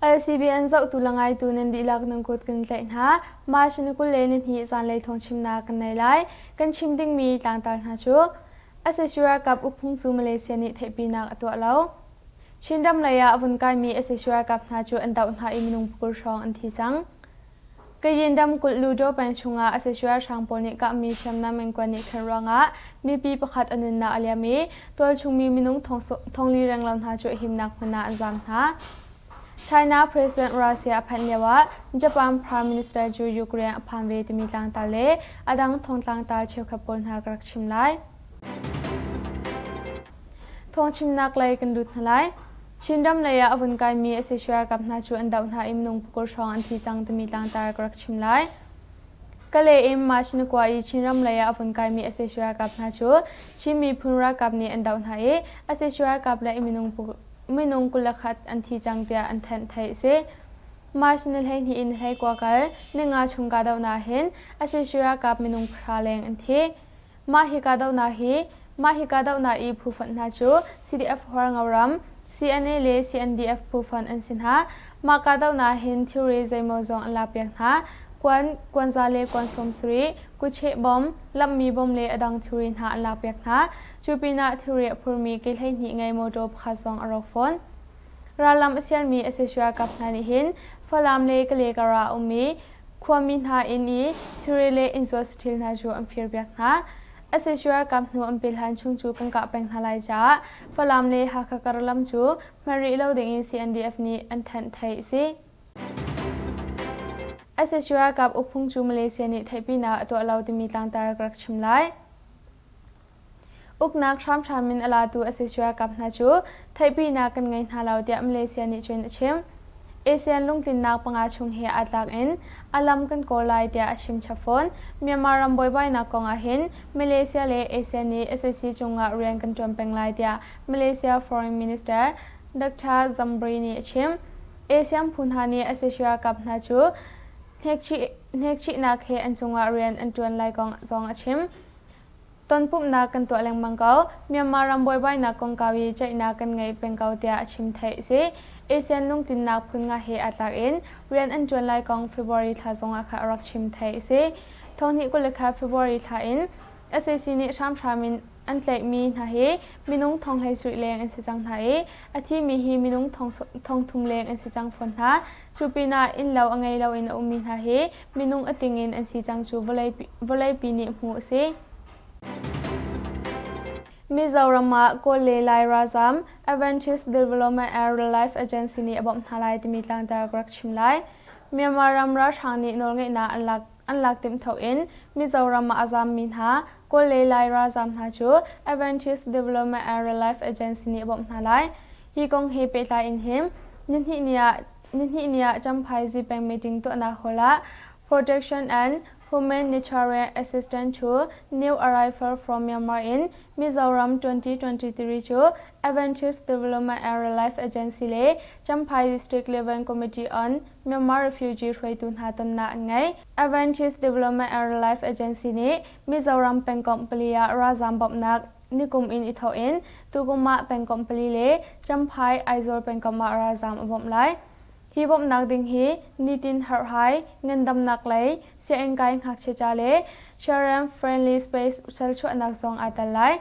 LCBN zohtu le ngaitu nan dihlak nan kut kan tlaih hna. March ni 22 zanlei thawngchimnak kan nei lai. Kan chim dingmi tlangtar hna cu SAC ralkap ukphung cu Malaysia nih theihpinak a tuah lo. Chinram lei ah a vun kaimi SAC ralkap hna cu an doh hna i minung pakul hrawng an thi cang. Kayin ramkulh Ludaw peng chungah sac ralhrang pawl nih kahmi hriamnam in kuan nih khen ruangah mipi pakhat a nunnak a liam i tualchungmi minung thongli renglo hna cu a himnak hmun ah an zaam hna. China President Russia a phanh lioah Japan Prime Minister cu Ukraine a phan ve timi tlangtar le a dang thongtlangtar cheukhat pawl hna ka rak chim lai. Thawngchimnak lei kan lut hna lai. Chinram lei ah a vun kaimi sac ralkap hna cu an doh hna i minung pakul hrawng an thi cang timi tlangtar ka rak chim lai. Kalay in March ni kua i Chinram lei ah a vun kaimi sac ralkap hna cu Chin miphun ralkap nih an doh hna i sac ralkap le minung minung 21 an thi cang tiah an thanh theih a si. March ni 12 in 21 kal ninga chung kahdohnak hin sac ralkap minung pahra leng an thi. Mah hi kahdohnak hi mah hi kahdohnak i phu fonh hna cu CDF Hualngo ram, CNA le CNDF phu fonh an si hna. Mah kahdohnak hin thilri zeimaw zong an lakpiak hna. Kuan, kuanza le kuan sawmsarih, kucheh bom, lamhmi bom le a dang thilri hna an lakpiak hna. Cu pinah thilri a phurmi ke 12 ngei motor pakhat zong a rawk fawn. Rallam a sialmi sac ralkap hna nih hin Falam le Kalay kar ah a ummi khuami hna inn i thilri le innzuat saṭil hna cu an firpiak hna. Sac ralkap hnu an pil hlan chung cu kan kah peng hna lai caah Falam le Hakha kar lam cu hman rih lo dingin CNDF nih an thanh theih a si. Sac ralkap ukphung cu Malaysia nih theihpinak a tuah lo timi tlangtar ka rak chim lai. Uknak hramhram in a latu sac ralkap hna cu theihpinak kan ngei hna lo tiah Malaysia nih cun a chim. ASEAN lungtlinnak panga chung he aa tlak in a lam kan kawl lai tiah a chim chap fawn. Myanmar ram buaibainak kong ah hin Malaysia le ASEAN nih sac cungah rian kan ṭuan peng lai tiah Malaysia Foreign Minister Dr. Zambry nih a chim. ASEAN phu hna nih sac ralkap hna cu hnekchihnak he an cungah rian an ṭuan lai kong zong a chim. Tonpumhnak kan tuah lengmang ko. Myanmar ram buaibainak kongkau i ceihnak kan ngei peng ko tiah a chim theih a si. ASEAN lungtlinnak phun nga he aa tlak in rian an ṭuan lai kong February thla zongah kha a rak chim theih a si. Thonghnih 23 February thla in sac nih hramhram in an tlaihmi hna hi minung thong 17 leng an si cang hna i a thimi hi minung thong thum leng an si cang fawn hna. Cu pinah innlo a ngei loin a ummi hna hi minung a ting in an si cang cu vawleipi nih hmuh a si. Mizoram ah Kawl le Lai ralzam Adventist Development and Relief Agency nih a bawmh hna lai timi tlangtar ka rak chim lai. Myanmar ram ralhrang nih nawlngeihnak an lak an lak timh thawk in Mizoram ah a zammi hna Kawl le Lai ralzam hna cu Adventist Development and Relief Agency nih a bawmh hna lai. Hi kong he pehtlai in hin nihnih ni ah Nihnih ni ah Champhai Zipeng meeting tuahnak hall ah Protection and Humanitarian Assistance to New Arrival from Myanmar in Mizoram 2023 cu Adventist Development and Relief Agency le Champhai District Level Committee on Myanmar Refugee hruaitu hna tonnak an ngei. Adventist Development and Relief Agency nih Mizoram pengkomh pali ah ralzaam bawmhnak nikum in i thawh in tukum ah pengkomh pali le Champhai Aizawl pengkomh ah ralzaam a bawmh lai. Hi bawmhnak ding hi nitin herhhai, ngandamnak lei, sianginn kai ngakchia ca le Children Friendly Space serchuahnak zong aa tel lai.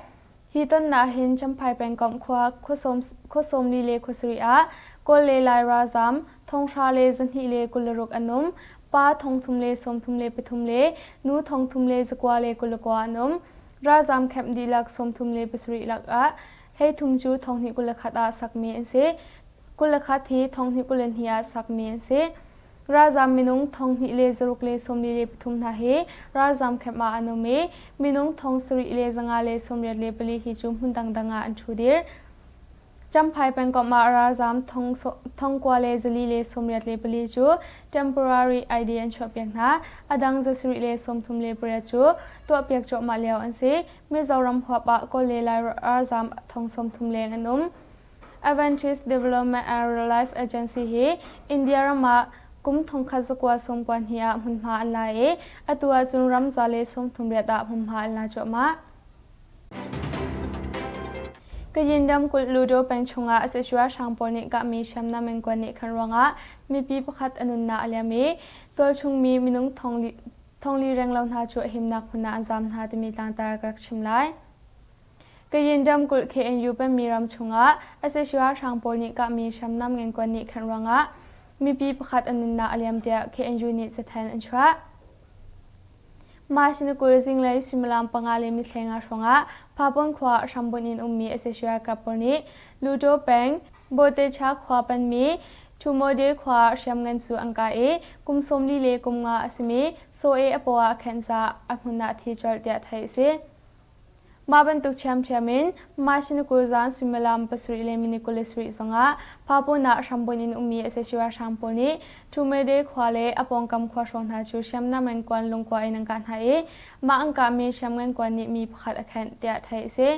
Hi tonnak hin Champhai pengkomh khua khua sawmli le khua sarih ah Kawl le Lai ralzaam thonghra le 200 le 26 an um, pa thongthum le 33 le nu thongthum le zakua le 29 an um. Ralzaam camp dihlak 37 lakah 13 cu 2021 ah sakmi an si. 21 hi 2022 ah sakmi an si. Ralzaam minung 2,000 le zaruk le 43 hna hi ralzaam camp ah an um i minung 7,000 le 584 hi cu hmun dangdang ah an ṭhu dir. Champhai pengkomh ah ralzaam thongkua le 484 cu temporary ID an chuahpiak hna. A dang 738 cu tuahpiak cuahmah lio an si. Mizoram huap ah Kawl le Lai ralzaam thong 30 leng an um. Adventist Development and Relief Agency hi India ram ah kum thongkhat zakua sawmkua hnih ah hmunhma an la i atu ahcun ram za le 38 ah hmunhma an la cuahmah. Kayin ramkulh Ludo peng chungah sac ralhrang pawl nih kahmi hriamnam in kuan nih khan ruangah mipi pakhat a nunnak a liam i tualchung mi minung thongli renglo hna cu a himnak hmun ah an zaam hna timi tlangtar ka rak chim lai. Kayin ramkulh KNU penmi ram chungah sac ralhrang pawl nih kahmi hriamnam ngenkuan nih khan ruangah mipi pakhat a nunnak a liam tiah KNU nih cathanh an chuah. March ni 20 zinglei suimilam panga le mitthli nga hrawngah Phapon khua hrambunh in ummi sac ralkap pawl nih Luto peng Botecha khua panmi Thumode khua hriamngan cu an kah i kum 40 le kum nga a simi Soe a paw ah khenh caah a hmun ah a thi colh tiah theih a si. Mah bantuk ṭhiamṭhiam in March ni 20 zan suimilam pasarih le minute 27 zongah Phapon ah hrambunh in ummi sac ralhrang pawl nih Ṭhumede khua le a pawngkam khua hrawng hna cu hriamnam in kuan lungkua in an kah hna i mah an kahmi hriamngan kuan nih mi pakhat a khenh tiah theih a si.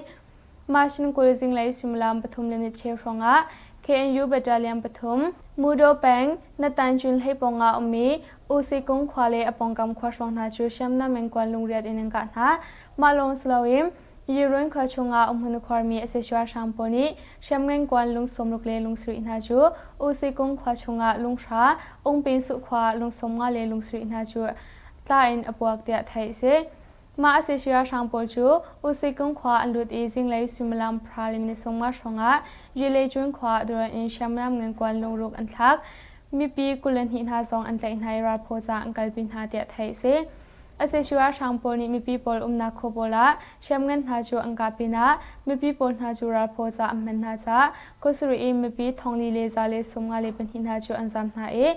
March ni 20 zinglei suimilam pathum le ni cheu hrawngah KNU Battalion pathum, Mudo peng, Natanchun hleipawng ah ummi Usikung khua le a pawngkam khua hrawng hna cu hriamnam in kuan lungriat in an kah hna. Mah lawng si loin Yirun khua chungah umhmun a khuarmi sac ralhrang pawl nih hriamngan kuan lung sawmruk le lung sarih hna cu Usikung khua chungah lunghra, Ungpinsuh khua lung sawmnga le lung sarih hna cu tla in a puak tiah theih a si. Mah sac ralhrang pawl cu Usikung khua an lut i zinglei suimilam pahra le minute sawmnga hrawngah Yilecun khua drone in hriamnam ngan kuan lungruk an thlak. Mipi 22 hna zong an tlaih hna i ralphaw ca an kalpi hna tiah theih a si. Sac ralhrang pawl nih mipi pawl umnak khua pawl ah hriamngan hna cu an kah pinah mipi pawl hna cu ralphaw ca an hman hna caah khuasarih i mipi thongli le 124 hna cu an zaam hna i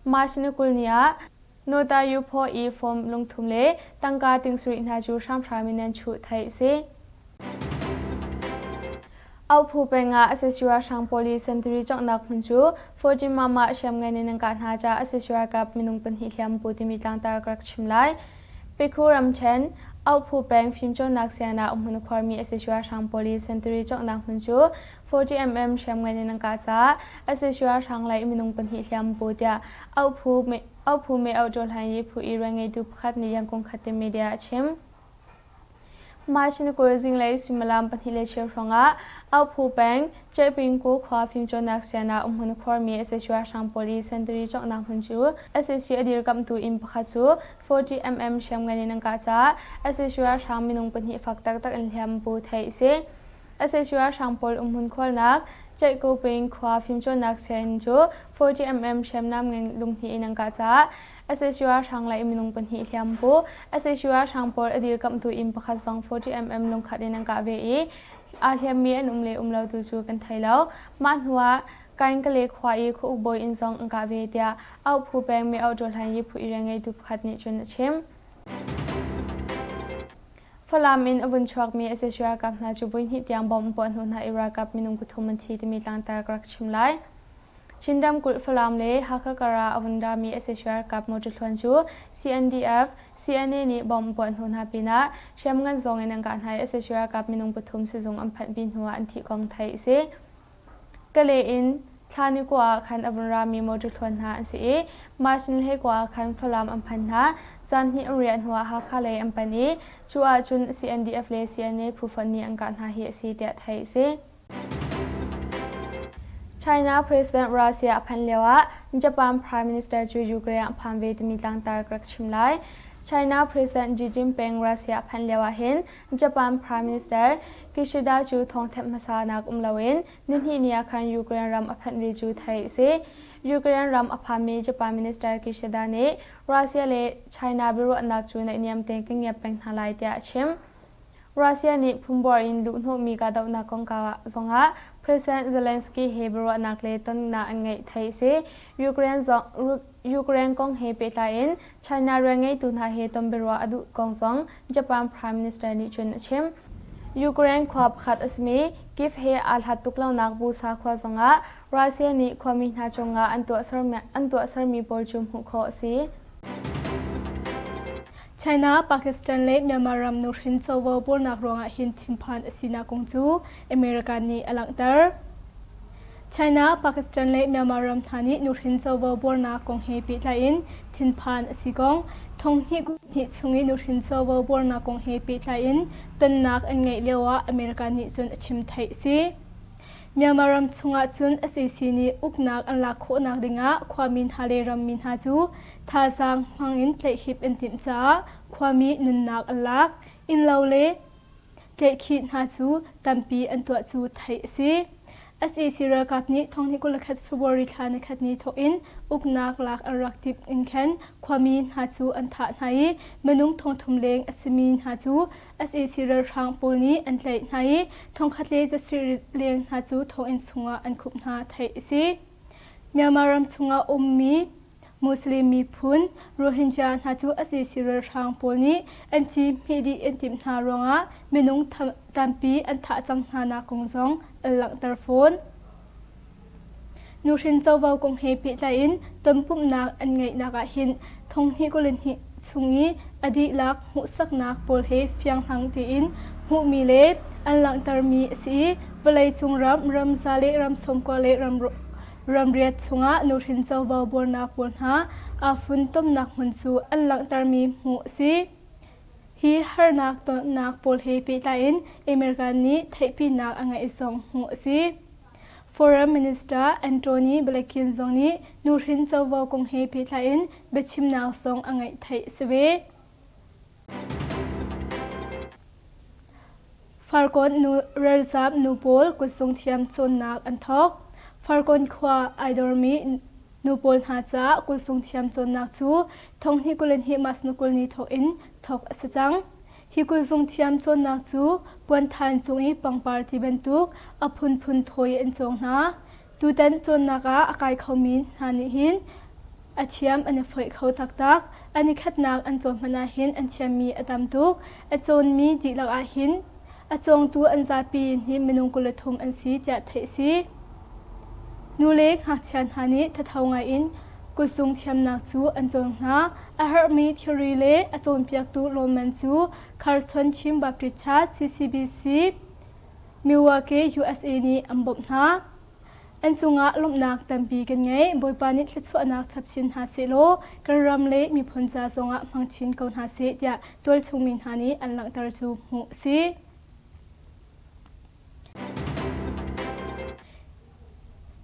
March ni 20 ni ah Nota Yuphaw i form lungthum le tangka ting sarih hna cu hramhram in an chuh theih a si. Auhphu peng ah sac ralhrang pawl i sentari conghnak hmun cu 14 mama hriamngan in an kah hna caah sac ralkap minung pahnih hliam pu timi tlangtar ka rak chim lai. Pikhu ramṭhen, Auhphu peng fimcawnnak sian ah umhmun a khuarmi sac ralhrang pawl i sentari conghnak hmun cu 40mm hriamngan in an kah caah sac ralhrang lei minung pahnih hliam pu tiah Auhphu Auhphu me Auh Ṭawlhan Yi phu i rianngeitu pakhat nih Yangon Khatte media a chim. March ni 20 zinglei suimilam pahnih le cheu hrawngah Auhphu peng Ceihpingku khua fimcawnnak sian ah umhmun a khuarmi sac ralhrang pawl i sentari conghnak hmun cu sac a dirkamhtu inn pakhat cu 40mm hriamngan in an kah caah sac ralhrang minung pahnih fak taktak in hliam pu theih a si. Sac ralhrang pawl umhmun khualnak Ceihkuping khua fimcawnnak sianginn cu 40mm hriamnam ngan lunghnih in an kah caah Sac ralhrang lei minung pahnih hliam pu. Sac ralhrang pawl a dirkamhtu inn pakhat zong 40mm lungkhat in an kah ve i aa hliammi an um le um lo tu cu kan thei lo. Mah hnuah Kainkale khua i khuauk bawi inn zong an kah ve tiah Auhphu peng mi Auh Ṭawlhan Yi phu i rianngeitu pakhat nih cun a chim. Falam in a vun chuakmi sac ralkap hna cu voihnih tiang bomb an puah hnu hna i ralkap minung pathum an thi timi tlangtar ka rak chim lai. Chin ramkulh Falam le Hakha kar ah a vun rami sac ralkap motor thluan cu CNDF, CNA nih bomb an puah hnu hna pinah hriamngan zong in an kah hna i sac ralkap minung pathum sizung an phanhpi hnu ah an thih kong theih a si. Kale in thla ni kua ah khan a vun rami motor thluan hna an si i March ni hleikua ah khan Falam an phan hna. Zan hnih an riah hnuah Hakha lei an pan i cu ahcun CNDF le CNA phu fonh nih an kah hna hi a si tiah theih a si. China President Russia a phanh lioah Japan Prime Minister cu Ukraine a phan ve timi tlangtar ka rak chim lai. China President Xi Jinping Russia a phanh lioah hin Japan Prime Minister Kishida cu thawngthanhh hmasa nak um loin nihnih ni ah khan Ukraine ram a phanh ve cu theih a si. Ukraine ram a phanmi Japan Minister Kishida nih Russia le China biaruahnak cu naihniam tein kan ngiat peng hna lai tiah a chim. Russia nih phungbuar in luhhnawhmi kahdohnak kongkau ah zongah President Zelensky he biaruahnak le tonnak an ngeih theih a si. Ukraine zong Ukraine kong he pehtlai in China rianngeitu hna he ton biaruah a duh kong zong Japan Prime Minister nih cun a chim. Ukraine khua pakhat a simi Kyiv he aa hlat tuk lonak Busa khua zongah Russia nih khuami hna cungah an tuahsermi pawl cu hmuh khawh a si. China, Pakistan le Myanmar ram nuhrin covo buarnak ruangah hin thinphan a sinak kong cu America nih a langhter. China, Pakistan le Myanmar ram hna nih nuhrin covo buarnak kong he pehtlai in thinphan a si kong, thonghnih hnih chung i nuhrin covo buarnak kong he pehtlai in tonnak an ngeih lio ah America nih cun a chim theih a si. Myanmar ram chungah cun sac nih uknak an lak khawhnak dingah khuami hna le rammi hna cu thazaang hmangin tlaihhip an timh caah khuami nunnak an lak, innlo le tlaihkhih hna cu tampi an tuah cu theih a si. Sac ralkap nih thonghnih 21 February thla nikhat ni thawk in uknak lak an rak timh in khan khuami hna cu an thah hna i minung thongthum leng a simi hna cu sac ralhrang pawl nih an tlaih hna i thongkhat le zasarih leng hna cu thonginn chungah an khup hna theih a si. Myanmar ram chungah ummi Muslim miphun Rohingya hna cu sac ralhrang pawl nih an ci hmih dih an timh hna ruangah minung tampi an thah cang hna nak kong zong an langhter fawn. Nuhrin covo kong he pehtlai in tonpumhnak an ngeihnak ah hin thonghnih 22 chung i a dihlak hmuhsaknak pawl he fianghlang tein hmuhmi le an langhtermi a si i vawleicung ram ramza le ram sawmkua le ram ramriat chungah nuhrin covo buarnak pawl hna aa funtomnak hmun cu an langhtermi hmuh a si. Hi harnak tonnak pawl he pehtlai in America nih theihpinak a ngeih zong hmuh a si. Foreign Minister Antony Blinken zong nih nuhrin covo kong he pehtlai in biachimnak zong a ngeih theih a si ve. Farkawn nu ralzaam nu pawl kutzung thiam cawnnak an thawk. Farkawn khua ai dormi nu pawl hna caah kutzung thiam cawnnak cu thonghnih 22 March ni 20 ni thawk in thawk a si cang. Hi kutzung thiam cawnnak cu puanthan cung i pangpar ti bantuk a phunphun thawi an cawng hna. Tutan cawnnak ah a kai khomi hna nih hin a thiam an i foih kho taktak. An i khatnak an cawn hmanh ah hin an thiammi a tam tuk. A cawnmi dihlak ah hin a cawngtu an zapi hi minung 23 an si tiah theih a si. Nu le ngakchia hna nih thatho ngaiin kutzung thiamnak cu an cawn hna. A herhmi thilri le a cawnpiaktu lawmman cu Carson Chin Baptist Church CCBC Milwaukee, USA nih an bawmh hna. An cungah lawmhnak tampi kan ngei. Bawipa nih thluachuahnak chap chin hna sehlaw kan ram le miphun ca zongah hmang chin ko hna seh tiah tualchung mi hna nih an langhter cu hmuh a si.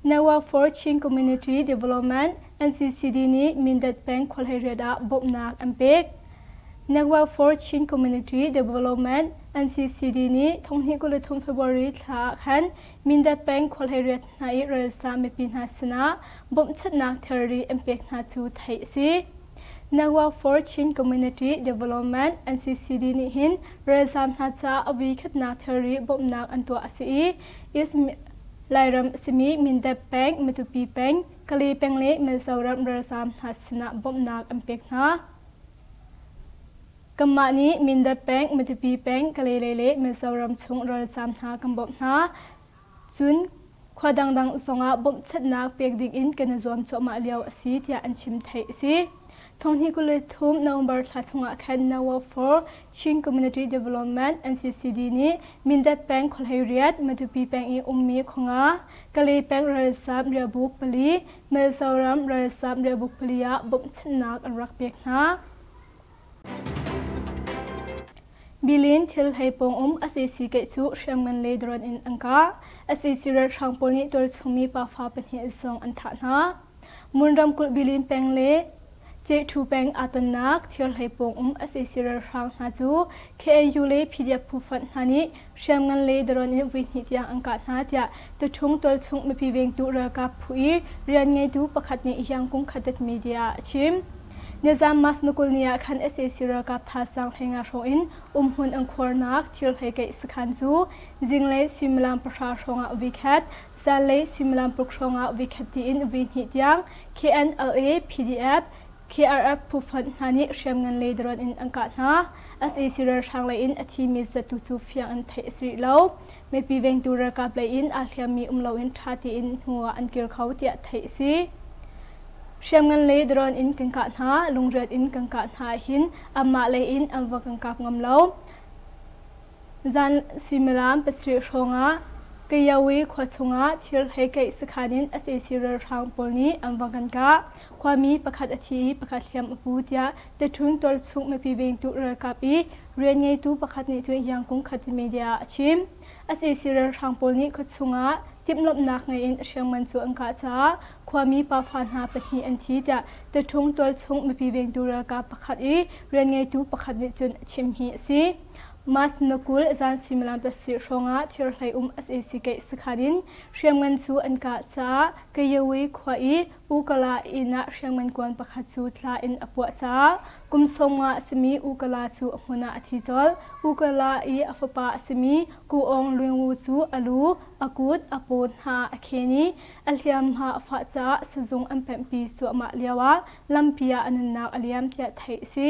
Network for Chin Community Development NCCD nih Mindat peng khualhleiriat ah bawmhnak an pek. Network for Chin Community Development NCCD nih thonghnih 23 February thla ah khan Mindat peng khualhleiriat hna i ralsa mipi hna sinah bawmhchanhnak thilri an pek hna cu theih a si. Network for Chin Community Development NCCD nih hin ralzaam hna caah a voikhatnak thilri bawmhnak an tuah a si i East Lairam a simi Mindat peng, Matupi peng, Kale peng le Mizoram ralzaam hna sinah bawmhnak an pek hna. Kanmah nih Mindat peng, Matupi peng, Kale lei le Mizoram chung ralzaam hna kan bawmh hna. Cun khua dangdang zongah bawmhchanhnak pek dingin kan i zuam cuahmah lio a si tiah an chim theih a si. Thonghnih 23 November thla chungah khan Nawaf for Chin Community Development NCCD nih Mindat peng khuahleiriat Matupi peng i ummi khuanga Kalay peng ralzam riahbuk pali Mizoram ralzam riahbuk pali ah bawmhchanhnak an rak pek hna. Bilin thil hlei pawng um sac keih cu hriamngan le drone in an kah. Sac ralhrang pawl nih tualchungmi pafa pahnih zong an thah hna. Mun ramkulh Bilin peng le Cehṭhu peng aa tonnak thirhlei pawng um sac ralhrang hna cu KNU le PDF phu fonh hna nih hriamngan le drone in voihnih tiang an kah hna tiah Tuṭhung tualchung mipi vengtu ralkap phu i rian ngeitu pakhat nih Yangkung Khatet Media ah a chim. Nizam Mas nukul ni ah khan sac ralkap thazaang hleinga hrawng in umhmun an khuarnak thirhlei keih sakhan cu zinglei suimilam pahra hrawngah voikhat, zanlei suimilam paruk hrawngah voikhat tiin voihnih tiang KNLA, PDF, KRF phu fonh hna nih hriamngan le drone in an kah hna. Sac ralhrang lei in a thimi zat tu cu fiang in theih a si rih lo. Mipi vengtu ralkap lei in aa hliammi um loin ṭha tein hnu ah an kir kho tiah theih a si. Hriamngan le drone in kan kah hna, lungriat in kan kah hna ahhin anmah lei in an va kan kap ngam lo. Zan suimilam pasarih hrawng ah. Kayawi khua chungah thir hlei keih sakhan in sac ralhrang pawl nih an va kan kah. Khuami pakhat a thi i pakhat hliam a pu tiah Taṭhun tualchung mipi vengtu ralkap i rian ngeitu pakhat nih cun Yangkung Khati media ah a chim. Sac ralhrang pawl nih khuachung ah timhlamhnak ngei in hriamngan cu an kah caah khuami pafa hna pahnih an thi tiah Taṭhung tualchung mipi vengtu ralkap pakhat i rian ngeitu pakhat nih cun a chim hi a si. Mas na 20 zan suimilam pasarih hrawngah thirhlei um sac keih sakhan in hriamngan cu an kah caah Kayawi khua i Ukala inn ah hriamngan kuan pakhat cu tla in a puah caah kum 50 a simi Ukala cu a hmun ah a thi colh. Ukala i a fapa a simi Ku Aung Lwin Wu cu a lu, a kut, a paw hna a khen i a hliamhma a fah caah sizung an pemhpi cuahmah lioah lampi ah a nunnak a liam tiah theih a si.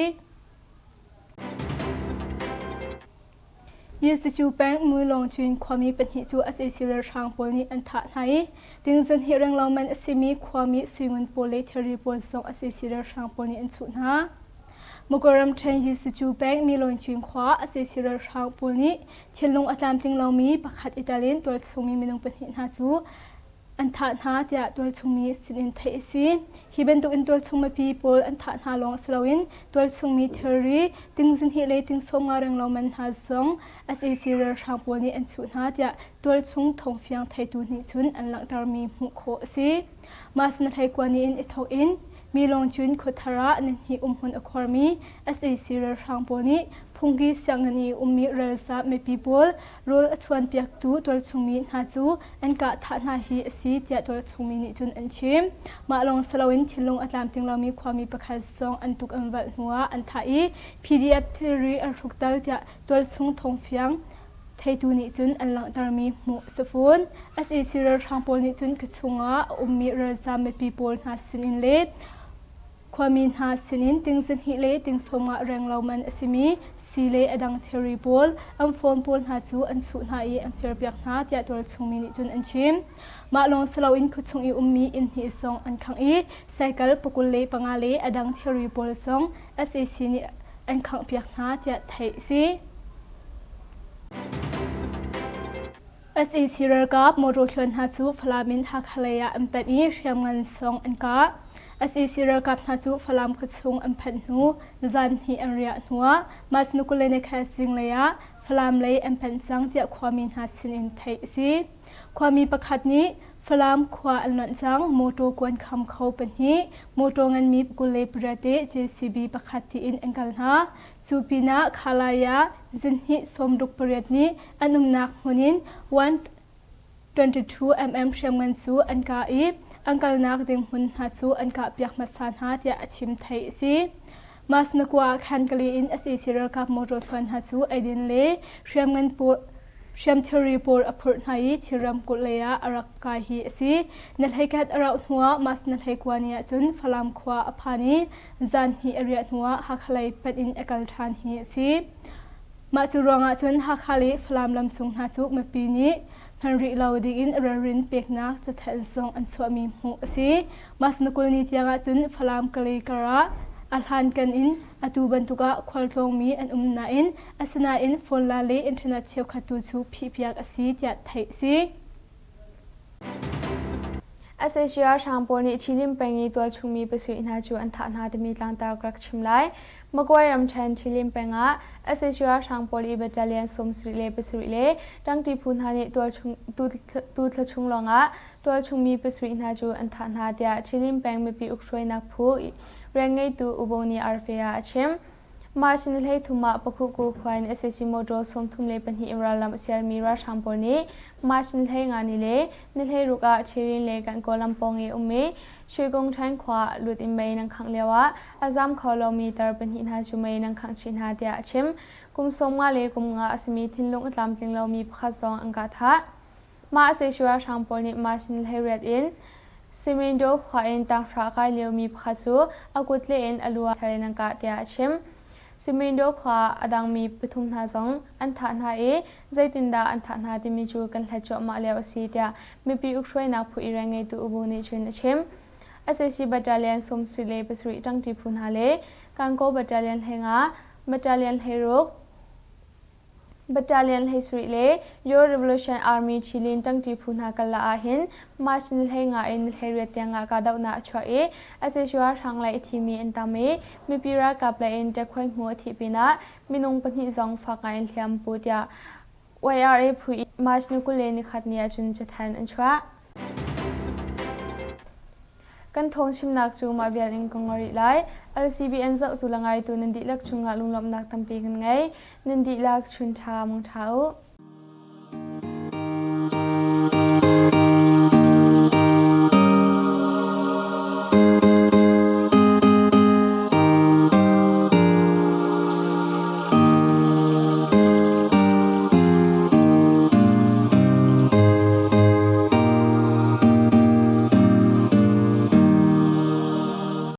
Yesucu peng Muilawngcun khuami pahnih cu sac ralhrang pawl nih an thah hna i dingzan hi renglo man a simi khuami suingun pawl le thilri pawl zong sac ralhrang pawl nih an chuh hna. Muko ramṭhen Yesucu peng Milawngcun khua sac ralhrang pawl nih thinlung a tlamtling lomi pakhat i tel in tualchungmi minung pahnih hna cu an thah hna tiah tualchungmi sinin theih a si. Hi bantukin tualchung mipi pawl an thah hna lawng si loin tualchungmi thilri ting zahnih le ting 50 renglo man hna zong sac ralhrang pawl nih an chuh hna tiah tualchung thawngfiang theitu nih cun an langhtermi hmuh khawh a si. Mah sinahlei ni in i thawk in mi lawngcun khuathar ah nihnih umhmun a khuarmi sac ralhrang pawl nih phungki sianginn i ummi ralzam mipi pawl rawl a chuanpiaktu tualchungmi hna cu an kah thah hna hi a si tiah tualchungmi nih cun an chim. Mah lawng si loin thinlung a tlamtling lomi khuami pakhat zong an tuk an valh hnuah an thah i PDF thilri an hruktal tiah tualchung thawngfiang theitu nih cun an langhtermi hmuh a si fawn. Sac ralhrang pawl nih cun khuachung ah a ummi ralzam mipi pawl hna sinin le Khuami hna sinin ting zahnih le ting 50 renglo man a simi sui le a dang thilri pawl, an phone pawl hna cu an chuh hna i an firpiak hna tiah tualchungmi nih cun an chim. Mah lawng si loin khuachung i ummi inn hnih zong an khangh i cycle pakul le panga le a dang thilri pawl zong sac nih an khanghpiak hna tiah theih a si. Sac ralkap motor thluan hna cu Falam in Hakha lei ah an panh i hriamngan zong an kah. Sac ralkap hna cu Falam khuachung an phanh hnu zan hnih an riah hnuah March ni 21 zinglei ah Falam lei an panh cang tiah khuami hna sinin theih a si. Khuami pakhat nih Falam khua an lonh cang motor kuan kham kho pahnih, motor nganmi 28 le JCB pakhat tiin an kal hna. Cu pinah Khalai ah zinhnih 68 nih an umnak hmun in 122 mm hriamngan cu an kah i an kalnak ding hmun hna cu an kahpiak hmasa hna tiah a chim theih a si. Mas na kua ah khan kali in sac ralkap motor thluan hna cu eidin le hriamngan pawl hriam thilri pawl a phurh hna i Chin ramkulh lei ah a rak kai hi a si. Na hleikat a rauh hnuah Mas na hleikua ni ahcun Falam khua a phan i zan hnih a riah hnuah Hakha lei panh in a kal ṭhan hi a si. Mah cu ruangah cun Hakha le Falam lamsung hna cu mipi nih hman rih lo dingin ralrin peknak cathanh zong an chuahmi hmuh a si. Mas na 20 ni tiangah cun Falam Kalay karah a hlankan in atu bantuk ah khualtlawngmi an um nain asinain phone la le internet cheukhat tu cu phihpiak a si tiah theih a si. Sac ralhrang pawl nih Ṭhilim peng i tualchungmi pasarih hna cu an thah hna timi tlangtar ka rak chim lai. Magway ramṭhen Ṭhilim peng ah sac ralhrang pawl i battalion 77 le ṭangṭi phu hna nih tuthla chung lawngah tualchungmi pasarih hna cu an thah hna tiah Ṭhilim peng mipi ukhruainak phu rianngeitu U Bo nih RFA ah a chim. Mah sin 33 ah Pakhuku khua in sac motor 32 in rallam a sialmi ralhrang pawl nih mah sin 15 ni le ni 16 ah Chirin le Gankaw lam pawng i ummi Shuikung Ṭhain khua lut in mei nan khangh lioah a zam kho lomi tar pahnih hna cu mei nan khangh chih hna tiah a chim. Kum 50 le kum nga a simi thinlung a tlamtling lomi pakhat zong an kah thah. Mah sac ralhrang pawl nih March ni 18 in Simindo khua in tanghra a kai liomi pakhat cu a kut leh in a lu ah thal in an kah tiah a chim. Simindo khua a dangmi pathum hna zong an thah hna i zeitindah an thah hna timi cu kan hlat cuahmah lio a si tiah mipi ukhruainak phu i rianngeitu Ubu nih cun a chim. Sac Battalion 77 ṭangṭi phu hna le Kankaw Battalion 15, Battalion 16. Battalion 17 le Your Revolution Army Chilin ṭangṭi phu hna karlak ahhin March ni 15 in ni 18 tiangah kahdohnak a chuah i sac ralhrang lei a thimi an tam i mipi ralkap lei in ṭekhuai hmu a thih pinah minung pahnih zong fak ngai in hliam pu tiah YRA phu i March ni 21 ni ahcun cathanh an chuah. Kan thawng chimnak cu mah vial in ka ngol rih lai. LCBN zohtu le ngaitu nan dihlak chungah lunglawmhnak tampi kan ngei. Nan dihlak chun ṭha mangṭha u.